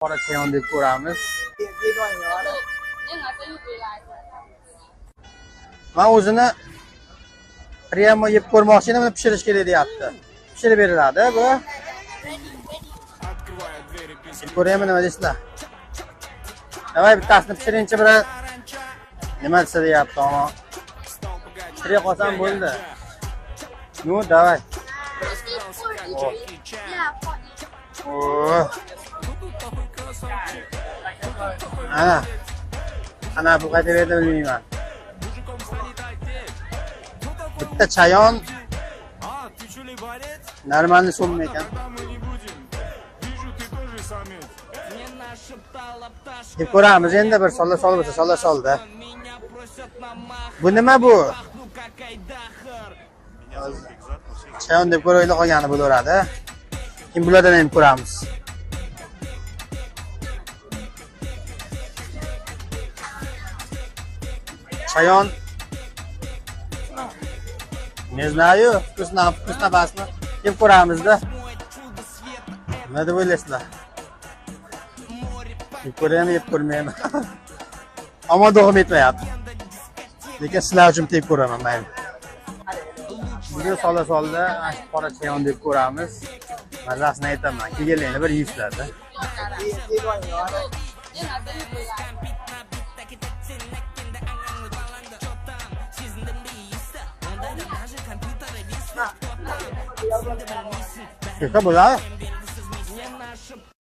Qora chayon deb ko'ramiz. Men o'zini prямо yeb ko'rmoqchi edim, uni pishirish kerak deyapti. Pishirib beriladi bu. Yeb ko'raymi, nima deysizlar? Давай bittasini pishiringchi bir. Nima desa deyapti, ammo. Pishirib qolsam bo'ldi. Ну, давай. Oh. Ana. Ana bu qayta berdi bilmayman. Bitta chayon normalni so'mmi ekan? Deb ko'ramiz endi, bir sola sol bo'lsa, sola solda. Bu nima bu? Chayon deb ko'raylik, qolgani bo'laveradi. Keyin bulardan ham ko'ramiz. Chayon не знаю, вкусно, вкусно basmi yeb ko'ramizda. Nima deb o'ylaysizlar? Yeb ko'raymi, yeb ko'rmaymi? Ammo dog'im yetmayapti. Lekin sizlar uchun yeb ko'raman, mayli. Bugun sola solda mana shu qora chayon deb ko'ramiz. Mazasini aytaman. Kelganlarni bir yeysizlar-da. Yesa bo'ladi.